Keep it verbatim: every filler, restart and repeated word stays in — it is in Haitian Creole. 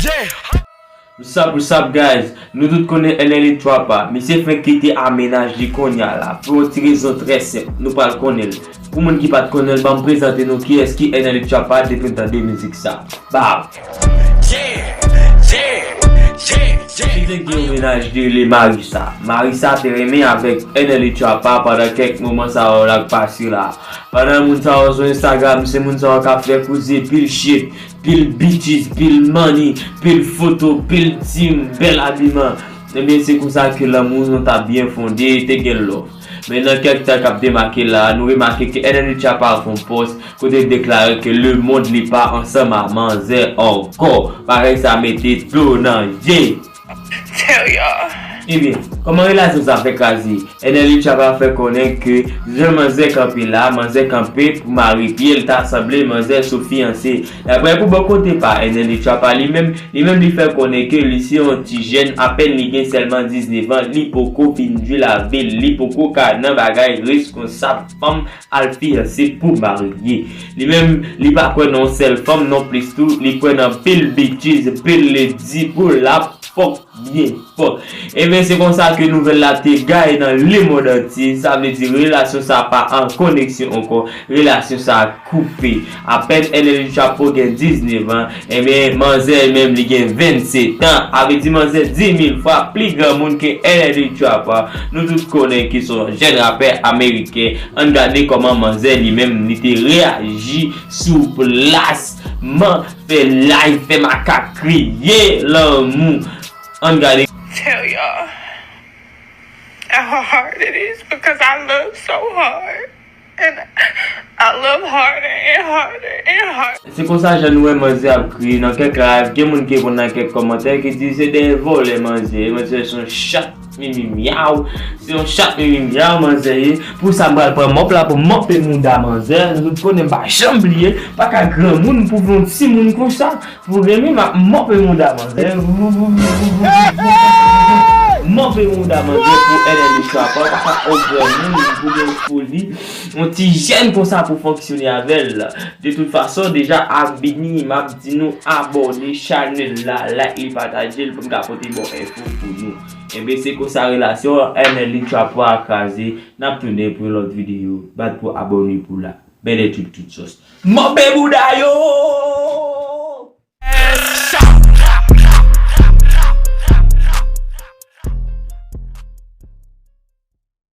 What's up, what's up, guys? Nou tout konnen N L E Trapper. Misye fenk kite a mennaj li konnya la. Pou yon ti rezon trè senp. Nou pral konnen l. Pou moun ki pa t konnen l, ban m prezante nou kiyès ki N L E Trapper depi n tande mizik sa. Bam! Li te gen yon mennaj li rele Marissa. Marissa te renmen avèk N L E Trapper pandan kèk moman sa yo l ap pase la. Pandan moun sa yo sou Instagram, se moun sa yo k ap fè kouze pil shit, pil bitches, pil money, pil foto, pil team, bèl abiman. Ebyen, se konsa ke lanmou nou ta byen fonde, te gen love. Men nan kèk tan k ap demake la, nou remake ke N L E Trapper fè yon post kote l deklare ke lemonn li pa ansanm a manzè ankò. Bagay sa mete dlo nan je. Tell y'all. Ebyen, kòman relasyon sa fè kraze? N L E Trapper fè konnen ke jan manzè kanpe la, manzè kanpe pou mare pye l, ta sanble manzè sou fiyanse. Daprè pou bò kote pa N L E Trapper li menm, li menm li fè konnen ke li se yon ti jèn, apèn li gen sèlman diznèf an, li poko fin dwe lave l, li poko ka nan bagay reskonsab fanm al fiyanse pou marye. Li menm, li pa kwè nan yon sèl fanm non plis tou, li kwè nan pil bitches, pil lady pou l ap fòk byen fò. Ebyen, se konsa ke nouvèl la te gaye nan lemonn antye. Sa vle di relasyon sa pa an koneksyon ankò. Relasyon sa koupe. Apèn N L E Trapper gen diznèf an, ebyen, manzè menm li gen vennsetan. A vle di manzè di mil fwa pli granmoun ke N L E Trapper. Nou tout konnen ki se yon jèn rapè ameriken. Ann gade kòman manzè li menm li te reyaji sou plas. Man, fè live, fè makak kriye lanmou. Ann gade. Tell y'all how hard it is because I love so hard. And I love harder and harder and harder. Se konsa jan nou wè manzè ap kriye nan kèk live. Gen moun ki reponn nan kèk kòmantè ki di se de vòlè manzè ye. Manzè se yon chat mimi myaw. Se yon chat mimi myaw manzè ye. Pou sa m pral pran mòp la pou mòpe mouda manzè. Nou tout konnen m pa janm bliye. Pa ka granmoun pou vle yon timoun konsa. Pou renmen m ap mòpe mouda manzè. Mòpe mouda manzè pou N L E Trapper. Pa ka yon granmoun pou gen foli. Yon ti jèn konsa pou fonksyone avè l. De tout fason, deja abini, m ap di nou abòne chanèl la, like li, pataje l pou m ka pote bon enfo pou nou. Ebyen, se konsa relasyon N L E Trapper a kraze. N ap tounen pou yon lòt videyo. Bat pou abòne pou la. Bèl etid tout sòs. Mòpe bouda yo!